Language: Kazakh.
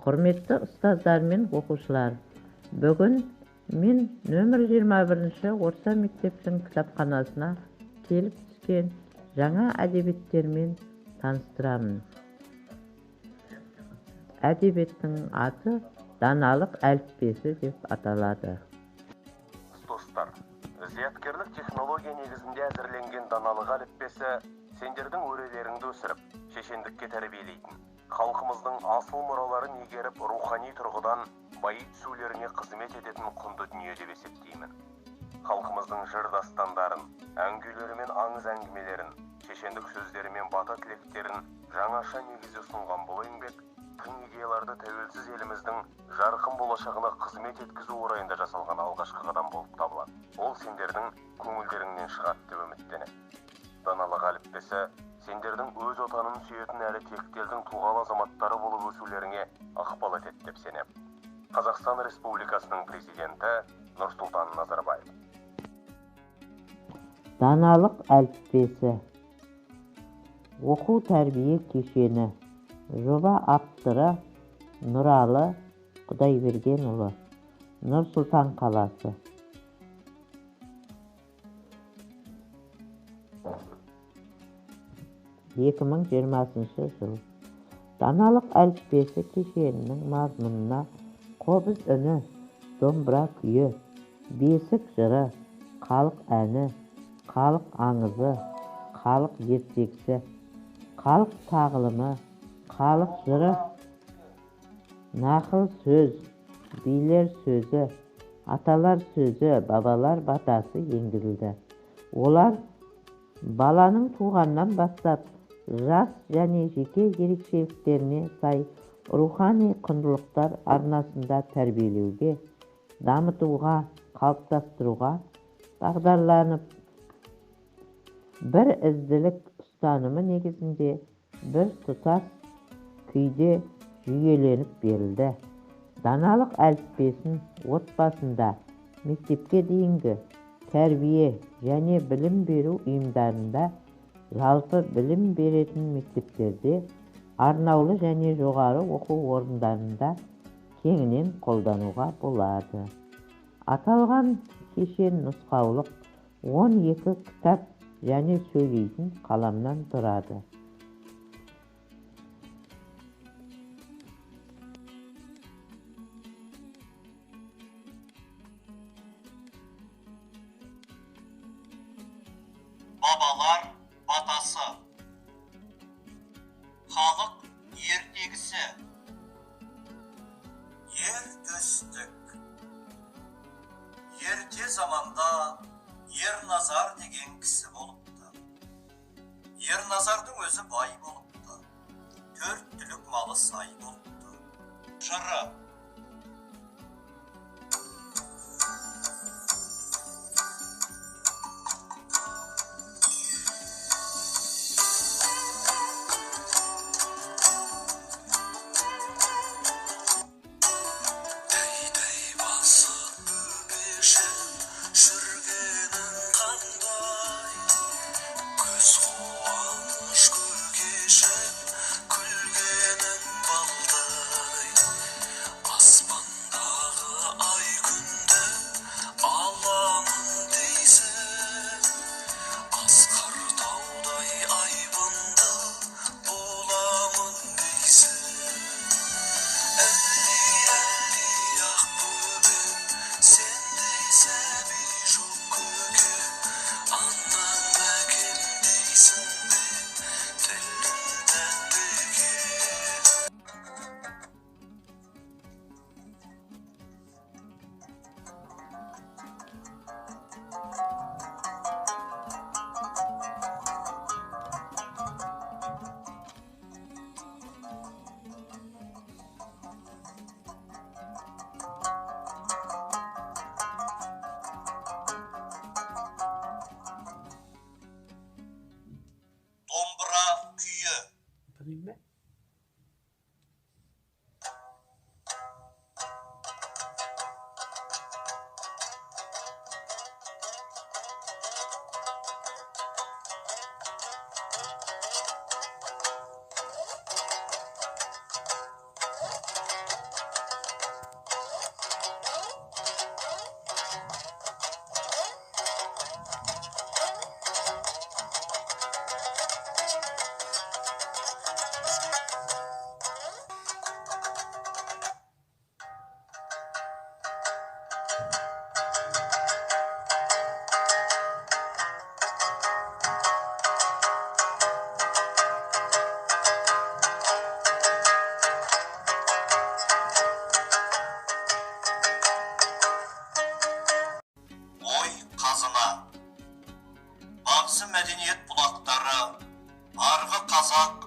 Құрметті ұстаздар мен оқушылар, бүгін мен нөмір 21-ші орта мектептің кітапханасына келіп түскен жаңа әдебиеттермен таныстырамын. Әдебиеттің аты «Даналық әліппесі» деп аталады. Достар, зияткерлік технология негізінде әзірленген «Даналық әліппесі» сендердің өрелеріңді өсіріп, шешендікке тәрбиелейтін, халқымыздың асыл мұраларын игеріп, рухани тұрғыдан байи түсулеріне қызмет ететін құнды дүние деп есептеймін. Халқымыздың жыр дастандарын, ән күйлері мен аңыз әңгімелерін, шешендік сөздері мен бата тілектерін жаңаша негізде ұсынған бұл еңбек тың идеяларды тәуелсіз еліміздің жарқын болашағына қызмет еткізу орайында жасалған алғашқы қадам болып табылады. Ол сендердің көңілдеріңнен шығады деп үміттенемін. «Даналық әліппесі» сендердің өз отанын сүйетін әрі текті елдің тұлғалы азаматтары болып өсулеріңе ықпал етеді деп сенемін. Қазақстан Республикасының Президенті Нұрсұлтан Назарбаев. «Даналық әліппесі» оқу тәрбие кешені. Жоба авторы Нұралы Құдайбергенұлы. Нұр Сұлтан қаласы. 2020 жыл. «Даналық әліппесі» кешенінің мазмұнына қобыз үні, домбыра күйі, бесік жыры, халық әні, халық аңызы, халық ертегісі, халық тағылымы, халық жыры, нақыл сөз, билер сөзі, аталар сөзі, бабалар батасы енгізілді. Олар баланың туғаннан бастап жас және жеке ерекшеліктеріне сай рухани құндылықтар арнасында тәрбиелеуге, дамытуға, қалыптастыруға бағдарланып, бір ізділік ұстанымы негізінде бір тұтас күйде жүйеленіп берілді. Даналық әліппесін отбасында, мектепке дейінгі тәрбие және білім беру ұйымдарында, жалпы білім беретін мектептерде, арнаулы және жоғары оқу орындарында кеңінен қолдануға болады. Аталған кешен нұсқаулық, 12 кітап және сөйлейтін қаламнан тұрады. Бабалар батасы. Халық ертегісі. Ер Төстік. Ерте заманда Ерназар деген кісі болыпты. Ерназардың өзі бай болыпты, төрт түлік малы сай болыпты. Жыры. Тәй-тәй басып, бөпешім, жүргенің қандай? Көз қуаныш, көкешім, күлгенің балдай. Осы мәдениет бұлақтары арғы қазақ